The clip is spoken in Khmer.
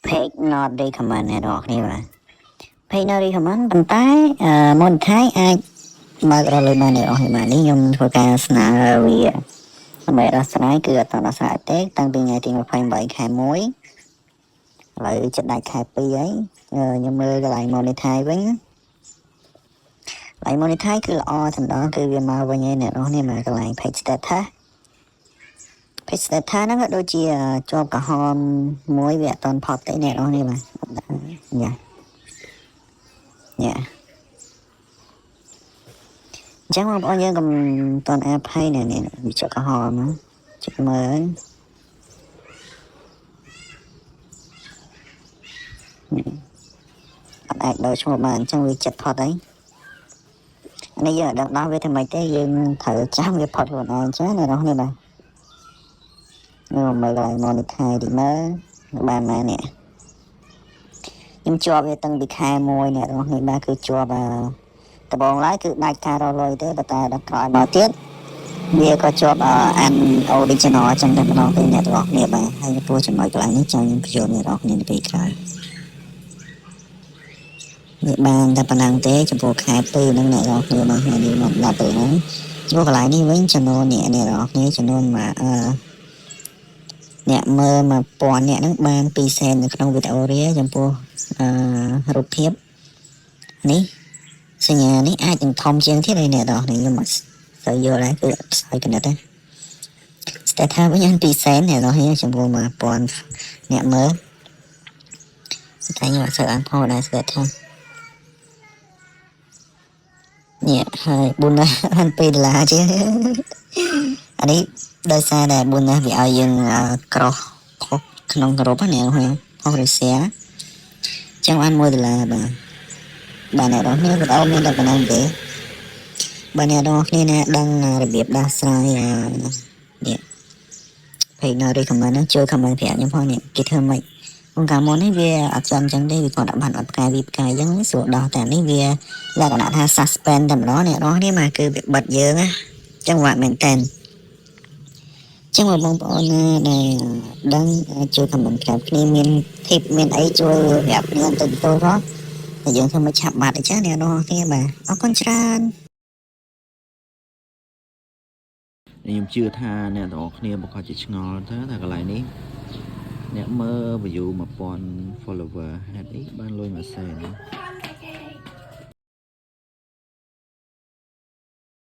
Page not recommend អ្នកនរគ្នាបាទ page not recommend ប៉ុន្តែអឺ monetize អាចបើករកលុយបានអ្នកនរគ្នាបាទនេះខ្ញុំធ្វើការស្នើវាដើម្បីដោះស្រាយគឺអត់តដោះស្រាយទេតាំងពីថ្ងៃទី28ខែ1ឥឡូវចិត្តដាច់ខែ2ហើយខ្ញុំមើលកន្លែង monetize វិញកន្លែង monetize គឺល្អសម្ដងគឺវាមកវិញហើយអ្នកនរគ្នាមកកន្លែង page status page status ហ្នឹងក៏ដូចជាជាប់ក្រហមមួយវាអត់តន់ផុតទេអ្នកនរគ្នាបាទញ៉ាញ៉ាអញ្ចឹងបងប្អូនយើងកុំតន់អាភ័យនេះនេះវាជាប់ក្រហមហ្នឹងចុចមើលអត់អាចដូរឈ្មោះបានអញ្ចឹងវាចិត្តផុតហើយអានេះយើងអត់ដឹងដោះវាធ្វើម៉េចទេយើងត្រូវចាំវាផុតខ្លួនឯងចឹងអ្នកនរគ្នាបាទមើលមើលកន្លែង monetize ទីមើលបានមកនេះខ្ញុំជាប់វាតាំងពីខែ1អ្នកនរគ្នាបាទគឺជាប់ដបងឡើយគឺដាច់ការរកលុយទេប៉ុន្តែដល់ក្រោយមកទៀតវាក៏ជាប់អាន original ចឹងតែម្ដងទេអ្នកទាំងអស់គ្នាបាទហើយចំពោះចំណុចកន្លែងនេះចាំខ្ញុំបញ្យល់អ្នកទាំងអស់គ្នានៅពេលក្រោយវាបានតែប៉ុណ្ណឹងទេចំពោះខែ2ហ្នឹងអ្នកទាំងអស់គ្នាបាទហើយនេះមកដល់ទៅហ្នឹងចំពោះកន្លែងនេះវិញចំនួនអ្នកអ្នកទាំងអស់គ្នាចំនួនមកអឺអ្នកមើល1000អ្នកហ្នឹងបាន2សែននៅក្នុងវីដេអូរាចំពោះអឺរូបភាពនេះសញ្ញានេះអាចនឹងធំជាងទៀតហើយអ្នកទាំងអស់គ្នាខ្ញុំអត់សូវយល់ដែរគឺអត់ផ្សាយកណិតទេស្តែថាវិញអាន2សែនអ្នកទាំងអស់គ្នាចំពោះ1000អ្នកមើលតែខ្ញុំអត់សូវអានផងដែរស្តែថានេះហើយ4ណាអាន2ដុល្លារជាងអានេះដោយសារតែ4ណាវាឲ្យយើងក្រោះខុសក្នុងក្រុមណាអ្នកនរផុសឬ share ចឹងបាន1ដុល្លារបាទបាទអ្នកនរគ្នាវីដេអូមានតែប៉ុណ្្នឹងទេបើអ្នកនរគ្នាណាដឹងរបៀបដោះស្រាយនេះ page not recommend ហ្នឹងជួយ comment ប្រាប់ខ្ញុំផងនេះគេធ្វើម៉េចក្នុងកាលមុននេះវាអត់ចាំចឹងទេវាគាត់ដាក់បានអត់ផ្កាយវាផ្កាយចឹងស្រួលដោះតែនេះវាលក្ខណៈថា suspend តែម្ដងអ្នកនរគ្នាមកគឺវាបិទយើងណាចឹងវាមែនតើចឹងបងប្អូនណាដែលដឹងជួយ comment ប្រាប់គ្នាមាន tip មានអីជួយប្រាប់គ្នាទៅទៅផងតែយើងធ្វើមិនឆាប់បាត់អញ្ចឹងអ្នកនរគ្នាបាទអរគុណច្រើន ខ្ញុំជឿថាអ្នកទាំងអស់គ្នាប្រកាសជាឆ្ងល់ទៅថាកន្លែងនេះអ្នកមើល view 1000 follower ហេតុអីបានលុយមួយសែន